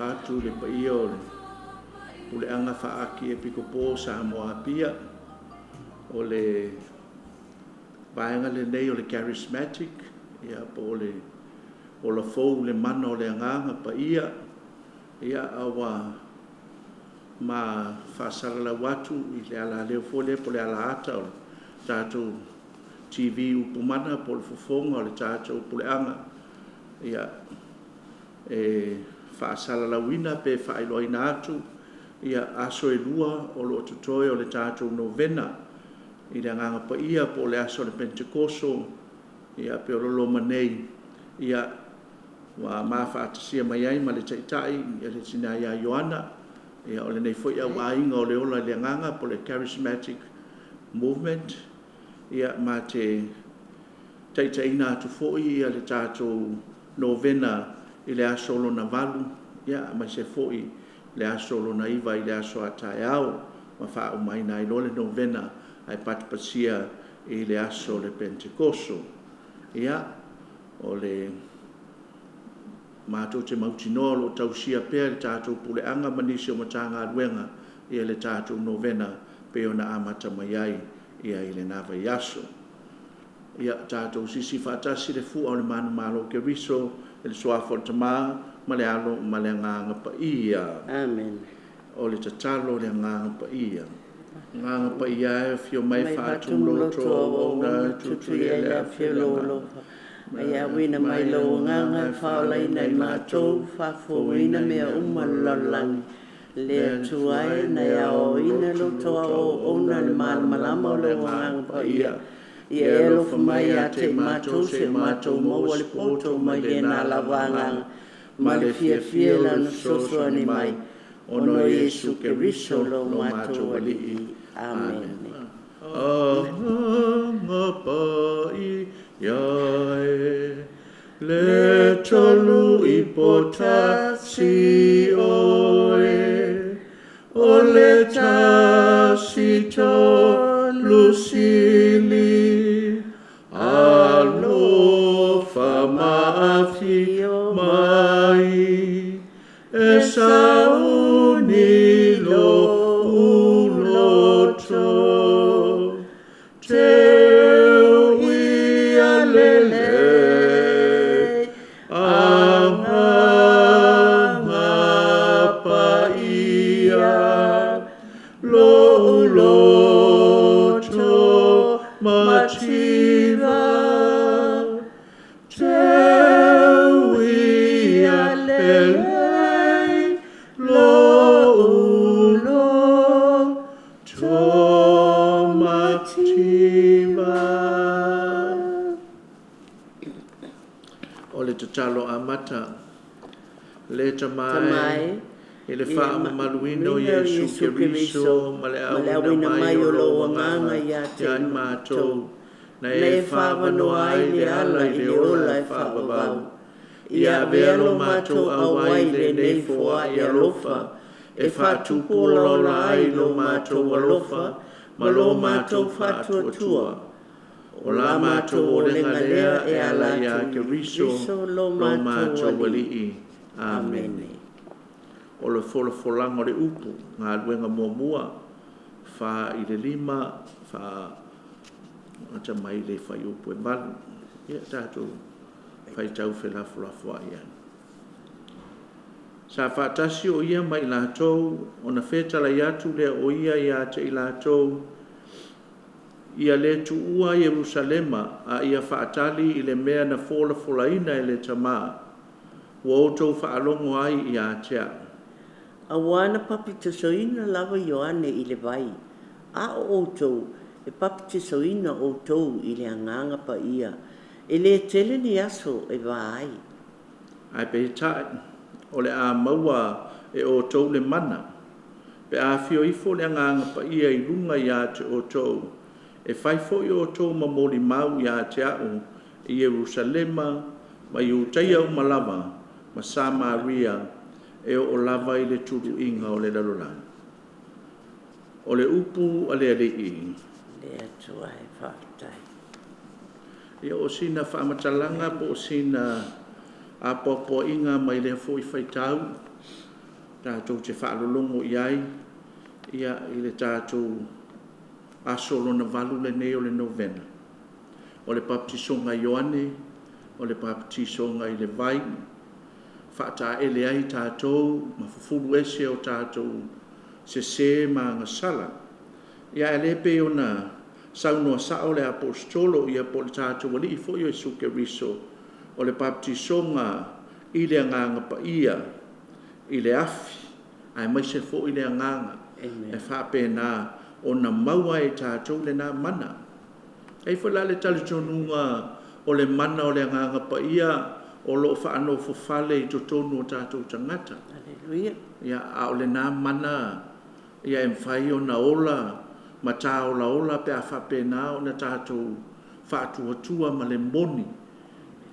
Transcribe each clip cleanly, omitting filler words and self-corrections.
Faatalofa atu i le paia o le Puleaga Faa-Akiepikopo o Samoa Apia, o le vaega lenei o le Charismatic, ia po o le Ola Fou i le Mana o le Agaga Paia, ia a ua ma faasalalau atu i le alaleo foi lea po o le alaata o le tatou TV Upumana po o le fofoga o le tatou puleaga, ia, e faasalalauina pe faailoaina atu aso e lua o lo o totoe o le tatou novena i le Agaga Paia po o le aso o le Penetekoso, ia pe o le Roma nei, ia, ua ma faatasia mai ai ma le Taitai le Tina ia Ioana, ia o lenei foi auaiga o le Ola i le Agaga po o le Charismatic Movement, ia ma te taitaiina atu foi le tatou novena i le aso lona 8, aemaise foi le aso lona 9 i le aso a taeao, ma faaumaina ai loa le novena ae patipatia i le aso o le Penetekoso. Ia, o le matou te mautinoa o lo o tausia pea e le tatou puleaga ma nisi o Matagaluega le tatou novena pei ona amata mai ai i lena vaiaso. Ia tatou sisi faatasi le fua o le manumalo o Keriso i le suafa o le Tama ma le Alo ma le Agaga Paia. Amen. O le tatalo i le Agaga Paia. Agaga Paia e, afio mai faatumu loto o auauna e tuitui ai le afi o lou alofa. A ia auina mai lou agaga e faaolaina i matou, faafouina mea uma o le lalolagi. Le Atua e, na e aoaoina loto o auauna i le malamalama o lou Agaga Paia, ia e alofa mai ia te i matou seia matou maua le poto mai lena lava Agaga ma le fiafia i Lana fesoasoani mai, ona o Iesu Keriso lo matou Alii. Amene. Agaga Paia e, le tolu ipo tasi oe, o le tasi tolu sili, alofa ma afio mai, e sauni lo'u loto, teu ia lelei, Agaga Paia, lo'u loto mativa, teu ia lelei, lo'u loto mativa. O le tatalo amata, le Tama e, i le faamamaluina o Iesu Keriso ma le auina mai o lou Agaga ia te i matou, na e faaavanoa ai le ala i le ola e faavavau, ia avea lo matou auai i lenei foai alofa e faatupu olaola ai lo matou alofa ma lo matou faatuatua. O la matou olega lea e ala ia Keriso lo matou Alii. Amene. O le folafolaga o le upu, galuega muamua, 4-5, faagata mai le fuaiupu e 8. Ia tatou faitau felafolafoai ai. Sa faatasi o ia ma i latou ona fetalai atu lea o ia ia te i latou, ia le tuua Ierusalema, a ia faatali i le mea na folafolaina e le Tama, ua outou faalogo ai ia te a'u. Auā na papitisoina lava Ioane i le vai, a o outou, e papitisoina outou i le Agaga Paia, e lē tele ni aso e va ai. Ae peitai, o le a maua e outou le mana, pe a afio ifo le Agaga Paia i luga ia te outou, e fai foi outou ma molimau ia te a'u i Ierusalema ma Iutaia uma lava ma Samaria e oo lava i le tuluiga o le lalolagi. O le upu a le Alii. Le Atua e faafetai. Ia, o sina faamatalaga po o sina apoapoaiga mai lea foi faitau. tatou te faalologo i ai ia i le tatou aso lona valu lenei o le novena. O le papatisoga a Ioane, o le papatisoga i le vai, faataele ai tatou ma fufulu ese o tatou sese ma agasala. Ia ae le pei ona saunoa sao le Aposetolo ia po o le tatou Alii foi o Iesu Keriso, o le papatisoga i le Agaga Paia, i le afi, aemaise foi le agaga e faapena ona maua ai e tatou lena mana. E i ai foi la le talitonuga o le mana o le Agaga Paia o lo o faanofofale i totonu o tatou tagata. Aleluia. Ia, a o lena mana ia e mafai ona ola ma taolaola pe a faapena ona tatou faatuatua ma le moni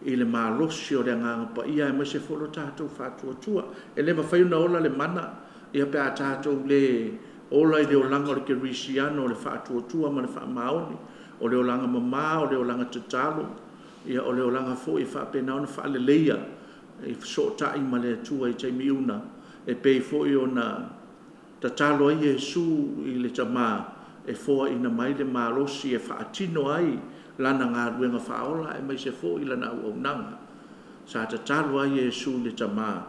i le malosi o le Agaga Paia aemaise foi lo tatou faatuatua. E le mafai ona ola le mana ia pe a tatou le ola i le olaga o le kerisiano o le faatuatua ma le faamaoni, o le olaga mama, o le olaga tatalo, ia o le olaga foi e faapena ona faaleleia e fesootai ma le Atua i taimi uma, e pei foi ona tatalo ai Iesu i le Tama e foaina mai le malosi e faatino ai Lana galuega faaola aemaise foi Lana auaunaga. Sa tatalo ai Iesu i le Tama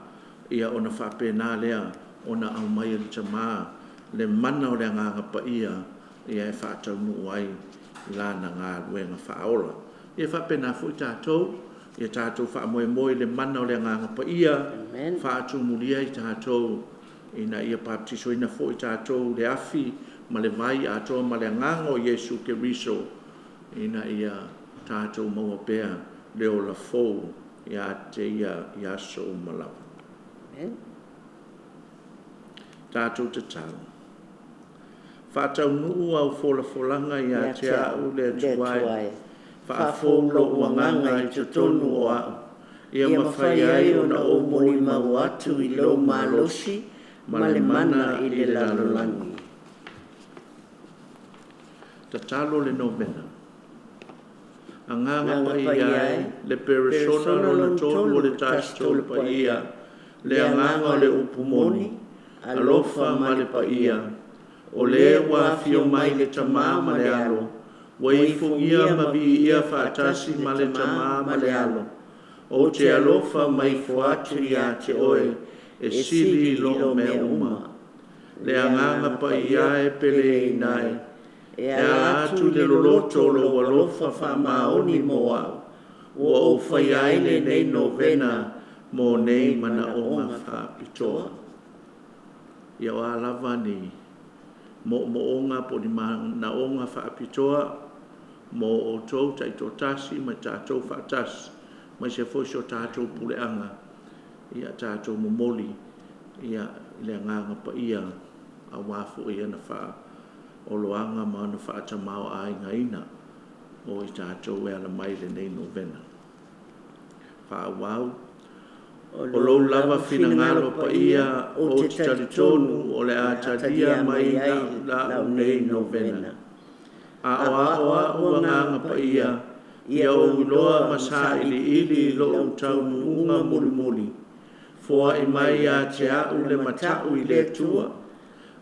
ia ona faapena lea ona aumai e le Tama le mana o le Agaga Paia e faataunuu ai Lana galuega faaola. Ia e faapena foi tatou, ia tatou faamoemoe i le mana o le Agaga Paia, faatumulia i tatou ina ia papatisoina foi tatou i le afi ma le vai atoa ma le Agaga o Iesu Keriso ina ia tatou maua pea le ola fou ia te Ia i aso uma lava. Amen. Tatou tatalo. Faataunuu au folafolaga ia te au le Atua e, faafou lou agaga i totonu o au, ia mafai ai ona ou molimau atu i lou malosi ma le mana i le lalolagi. Tatalo le novena. Agaga Paia e, le Peresona lona tolu o le Tasi Tolu Paia, le agaga o le upu moni, alofa ma le paia, o le ua afio mai le Tama ma le Alo, ua ifugia ma viia faatasi ma le Tama ma le Alo, ou te alofa ma ifo atu ia te oe, e sili i lo mea uma. Le Agaga Paia e peleina e, e ala atu i le loloto o lou alofa faamaoni mo au, ua ou faia ai lenei novena mo nei manaoga faapitoa. Ia o a lava ni moomooga po o ni manaoga faapitoa mo outou taitoatasi ma tatou faatasi, aemaise foi si o tatou puleaga, ia tatou momoli ia i le Agaga Paia aua foi ana faaoloaga ma ana faatamaoaigaina o i tatou e ala mai i lenei novena. Faaauau. O O lou lava finagalo paia ou te talitonu o le a talia mai lau nei novena. Aoao a'u Agaga Paia, ia ou iloa ma sailiili i lou taunuuga mulimuli. Foai mai ia te a'u le mata'u i le Atua.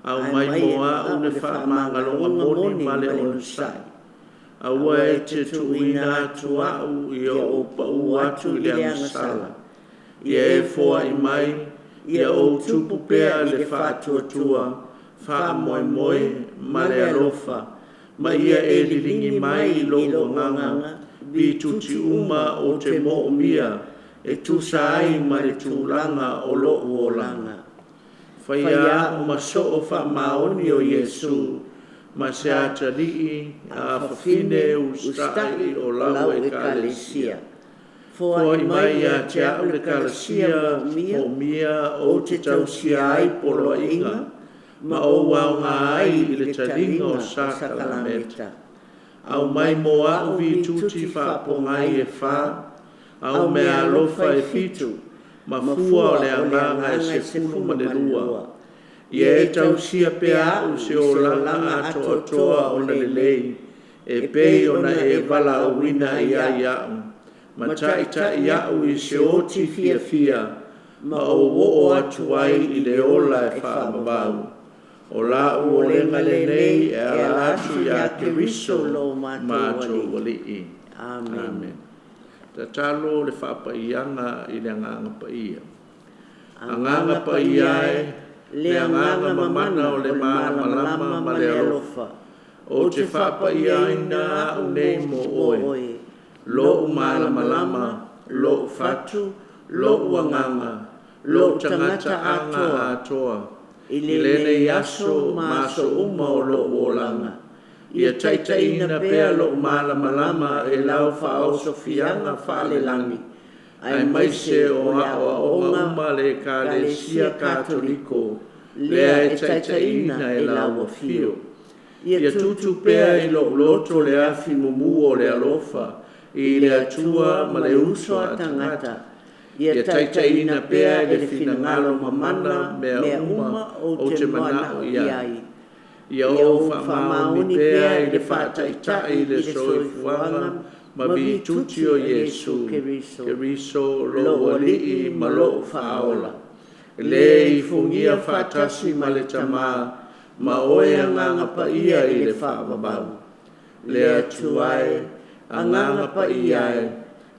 Aumai mo a'u le faamagaloga moni ma le onosai. Aua e te tuuina atu a'u ia ou pau atu i le agasala. Ia e foai mai, ia ou tupu pea le faatuatua, faamoemoe ma le alofa, ma ia e liligi mai i lou agaga, vituti uma ou te moomia, e tusa ai ma le tulaga o lou olaga. Faia a'u ma soo faamaoni o Iesu, ma se atalii a fafine usitai o lau Ekalesia. Foai Foai mai ia te a'u le Ekalesia moomia ou te tausia ai poloaiga ma ou aoga ai i le taliga o sakalameta. Aumai mo a'u vituti faapogai e fa, au meaalofa e 7, ma fua o le agaga e 12. Ia e tausia pea a'u se olaga atoatoa ona lelei, e pei ona e valaauina i ai a'u, ma taitai a'u i se oti fiafia, Ma ou oo atu ai i le ola e faavavau. O lau olega lenei e ala atu ia Keriso lo matou matou Alii. Amene. Amene. Tatalo le faapaiaga i le Agaga Paia. Agaga Paia e, le agaga mamana o le malamalama ma le alofa, Ou te faapaiaina au nei mo oe, lou malamalama, lou fatu, lou agaga, lou tagata aga atoa, i i lenei aso ma aso uma o lou olaga. Ia taitaiina pea lou malamalama e lau faaosofiaga faalelagi, aemaise o aoaoga uma a le Ekalesia Katoliko, lea e taitaiina e lau afio. Ia tutu pea i lou loto le afi mumu o le alofa i le Atua ma le uso a tagata. Ia Ia taitaiina pea e le finagalo mamana mea mea uma uma ou ou te te manao manao i i ai. ai. Ia Ia ou ou faamaoni faamaoni pea pea i i le le faataitai faataitai i le i le soifuaga soifuaga ma ma vituti vituti o o Iesu, Iesu Keriso, Keriso lou lou Alii Alii ma ma lou lou Faaola. Faaola. Le Le ifugia ifugia faatasi faatasi ma ma le le Tamā, Tamā, ma ma oe oe Agaga Agaga Paia Paia i i le le faavavau. faavavau. Le Le Atua Atua e, e, Agaga Agaga Paia Paia e, e,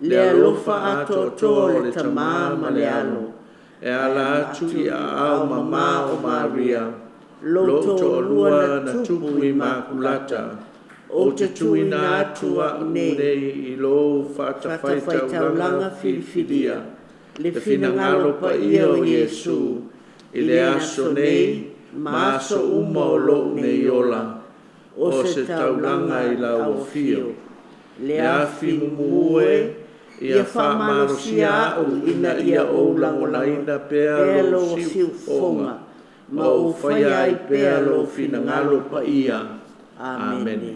le le alofa alofa atoatoa atoatoa o o le le Tamā Tamā ma ma le le Alo, Alo, e ala ala atu atu i i aao aao mamā mamā o o Maria, Maria, lou lou toalua toalua na na tupu tupu i i makulata, makulata, ou ou te te tuuina tuuina atu atu au au nei nei i lou fatafaitaulaga fatafaitaulaga filifilia, filifilia, le le finagalo finagalo paia paia o o Iesu, Iesu, i i le le aso aso nei nei ma ma aso aso uma uma o o lou lou nei nei ola, ola, o o se se taulaga taulaga i i lau lau afio. afio. Le Le afi afi mumu mumu e, e, ia ia faamalosia faamalosia au au ina ina ia ia ou ou lagonaina lagolago pea pea lou lou siufofoga, siufofoga, ma ma ou ou faia faia ai ai pea pea lou lou finagalo finagalo paia. paia. Amene. Amene.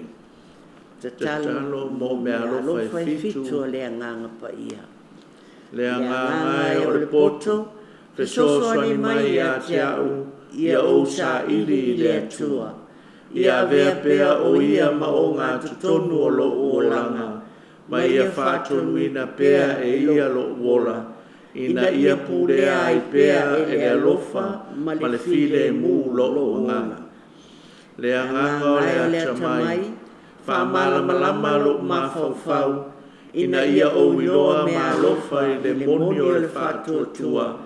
Tatalo Tatalo mo mo mea mea alofa e alofa e fitu, fitu o le Agaga Paia. le Le agaga agaga e e o o le le poto, poto, fesoasoani fesoasoani mai mai ia ia te te au, au, ia ia ou ou saili saili i i le le Atua. Atua. Ia Ia avea avea pea pea o o ia ia ma ma ogatotonu ogatotonu o o lou lou olaga, olaga, ma ma ia ia faatonuina faatonuina pea pea e e ia lou lou ola, ola, ina ina ia ia pulea pulea ai ai pea pea e e le le alofa alofa ma ma le le filemu filemu lou lou agaga. ola. Le Le agaga o agaga le e o le atamai, atamai, faamalamalama faamalamalama lou lou mafaufau, mafaufau, ina ina ia ia ou ou iloa iloa ma mea alofa alofa i le i le moni moni o o le le faatuatua, faatuatua,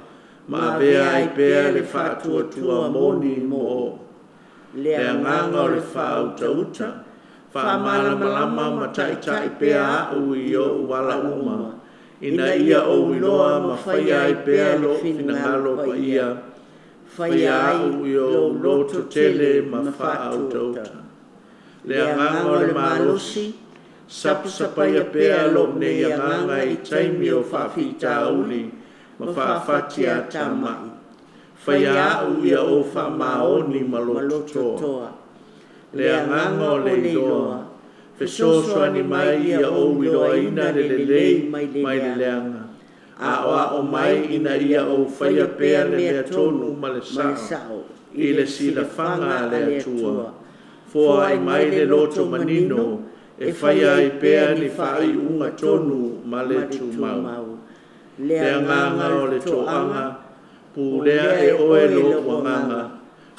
ma ma avea avea ai ai pea pea le le faatuatua faatuatua moni moni mo mo'u. Le le agaga agaga o o le le faautautauta, faautautauta, faamalamalama faamalamalama ma ma taitai taitai pea pea au au i i ou ou ala ala uma, uma, ina ina ia ia ou ou iloa iloa ma ma faia faia ai ai pea pea le lou finagalo finagalo paia, paia, faia faia au ai i ou lou loto loto tele tele ma ma faautautauta. faatuata. Le Le agaga agaga o o le le malosi, malosi, sapasapaia sapasapaia pea pea lou lou nei nei agaga agaga i i taimi taimi o o faafitauli faafitauli ma ma faafati faafati atamai. atamai. Faia Faia au au ia ia ou ou faamaoni faamaoni ma ma loto loto toa. toa. Le Le agaga agaga o le o le iloa, iloa, fesoasoani fesoasoani mai mai ia ia ou ou iloaina iloaina le le lelei lelei mai le mai le leaga. leaga. Aoao Aoao mai mai ina ina ia ia ou ou faia faia pea pea le mea mea tonu tonu ma le ma le sao, sao, i i le le silafaga silafaga a a le le Atua. Atua. Foai Foai mai mai le le loto loto manino manino, e e faia faia ai ai pea pea ni ni faaiuga faaiuga tonu tonu ma le ma le tumau. tumau. Le Le agaga agaga o o le le toaga, toaga, pulea pulea e e oe oe lou lou agaga. agaga.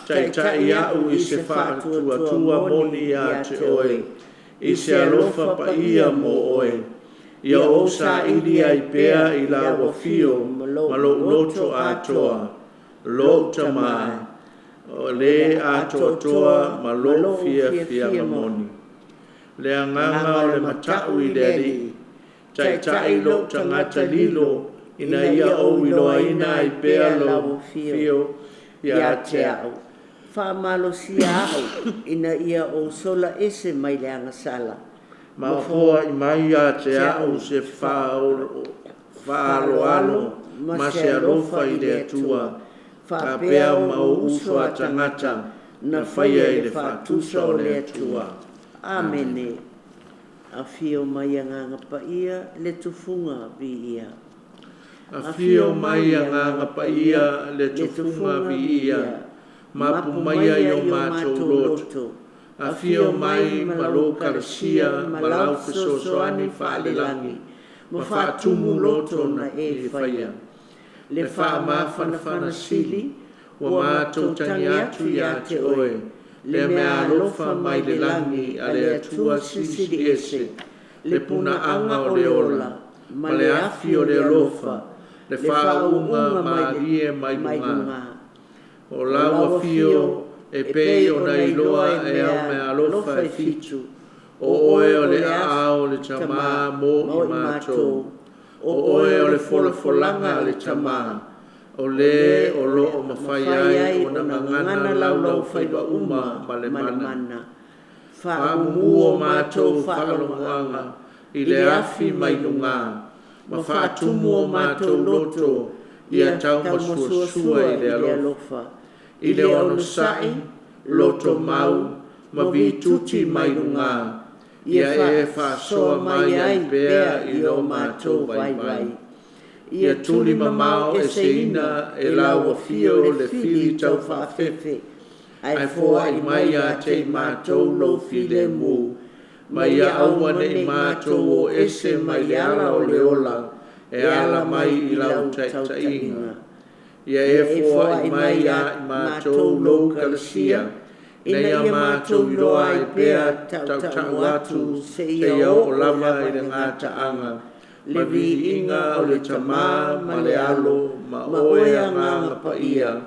Taitai Taitai au au i i se se faatuatua faatuatua moni moni ia ia te te oe, oe, i i se se alofa alofa paia paia mo mo oe. oe. Ia Ia ou ou saili saili ai ai pea pea i i lau lau afio afio ma ma lou lou loto loto atoa, atoa, lou lou tamā, tamā, o o le le atoatoa atoatoa ma ma lou lou fiafiaga fiafia moni. moni. Le agaga Agaga o o le le matau matau i i le le Alii, Alii, taitai taitai lou lou tagata tagata lilo, lilo, ina ina ia ia ou ou iloaina iloaina ai ai pea pea lou lau fio afio ia ia te te au. au. Faamalosia au, ina ia ou sola ese mai le agasala, Ma ma foai mai ia te te au au se faaaloalo faaaloalo ma ma se se alofa alofa i i le le Atua, Atua, faapea faapea ma ou ou uso uso a a tagata tagata na na faia faia i i le le faatusa faatusa o o le le Atua. Atua. Amene. Amene. Afio mai Agaga Paia, le tufuga viia. Afio Afio mai mai Agaga Agaga Paia, Paia, le le tufuga tufuga viia, viia, mapu mapu maia maia i o i o matou matou loto. loto. Afio Afio mai mai ma ma lou lau kalasia kalasia ma ma lau lau fesoasoani fesoasoani faalelagi, faalelagi, ma ma faatumu faatumu loto loto na na e e faia. faia. Le faamafanafana sili, ua matou tagi atu ia te Oe, le meaalofa mai le lagi a le Atua Silisili Ese, le punaaga o le ola, ma le afi o le alofa, le faauuga malie mai luga. O lau afio e pei ona iloa e au meaalofa e fitu, o Oe o le aao o le Tamā mo i matou, o Oe o le folafolaga a le Tamā, o lē o loo mafai ai ona gagana laulaufaiva uma ma le mana. Faamumu o matou faalogoaga i le afi mai lugā, ma faatumu o matou loto ia taumasuasua i le alofa, i le onosai, loto mau, ma vituti mai lugā, ia e faasoa mai ai pea i o matou vaivai. Ia tulimamao eseina e lau afio le fili taufaafefe, ae foai mai ia te i matou lou filemu, ma ia aua ne i matou o ese mai le ala o le ola e ala mai i lau taitaiga. Ia e foai mai ia i matou lou kalasia, ina ia matou iloa ai pea tautau atu seia oo lava i le gataaga, le viiga o le Tamā ma le Alo ma Oe Agaga Paia,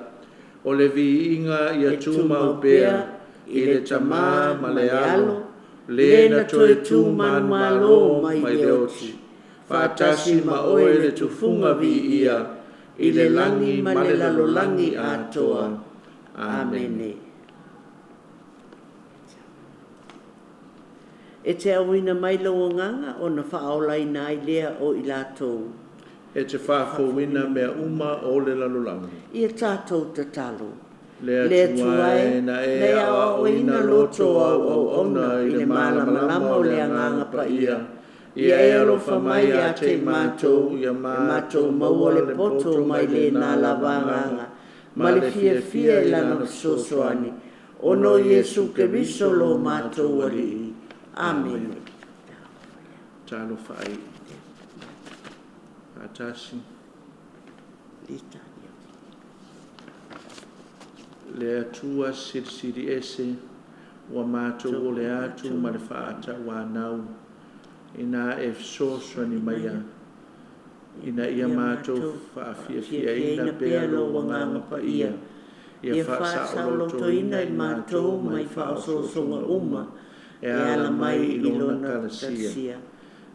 o le viiga ia tumau pea i le Tamā ma le Alo, le na toe tu manumalo mai le oti, faatasi ma Oe le tufuga viia i le lagi ma le lalolagi atoa. Amene. E te auina mai lou agaga ona faaolaina ai lea o i latou. E te faafouina mea uma o le lalolagi. Ia tatou tatalo. Le Atua e, na e aoaoina loto o au auauna i le malamalama o le Agaga Paia, ia e alofa mai ia te i matou, ia matou maua le poto mai lena lava Agaga, ma le fiafia i lana fesoasoani, ona o Iesu Keriso lo matou Alii. Amene. Talofa ai. Faatasi. Le Atua Silisili Ese, ua matou ole atu ma le faatauanau, ina e fesoasoani maia, ina ia matou faafiafiaina pea lou Agaga Paia, ia faasaolotoina i matou mai faaosoosoga uma, e ala mai i lona kalasia,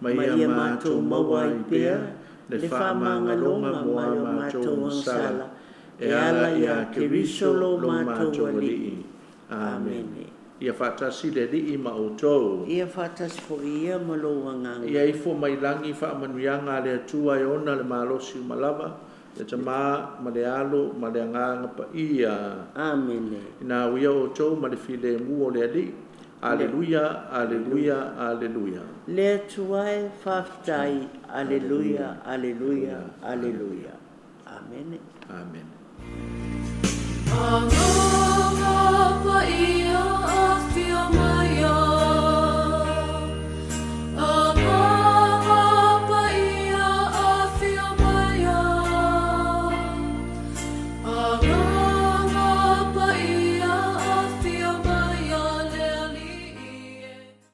ma ia matou maua ai pea le faamagaloga mo a matou agasala, e ala ia Keriso lo matou Alii. Amene. Ia faatasi le Alii ma outou. Ia faatasi foi ia ma lou agaga. Ia ifo mai lagi faamanuiaga a le Atua e ona le malosi uma lava, le Tamā ma le Alo ma le Agaga Paia. Amene. Ina uia outou ma le filemu o le Alii. Aleluia, aleluia, aleluia. Le Atua e faafetai. Aleluia, aleluia, aleluia. Amene. Amene. Agaga Paia.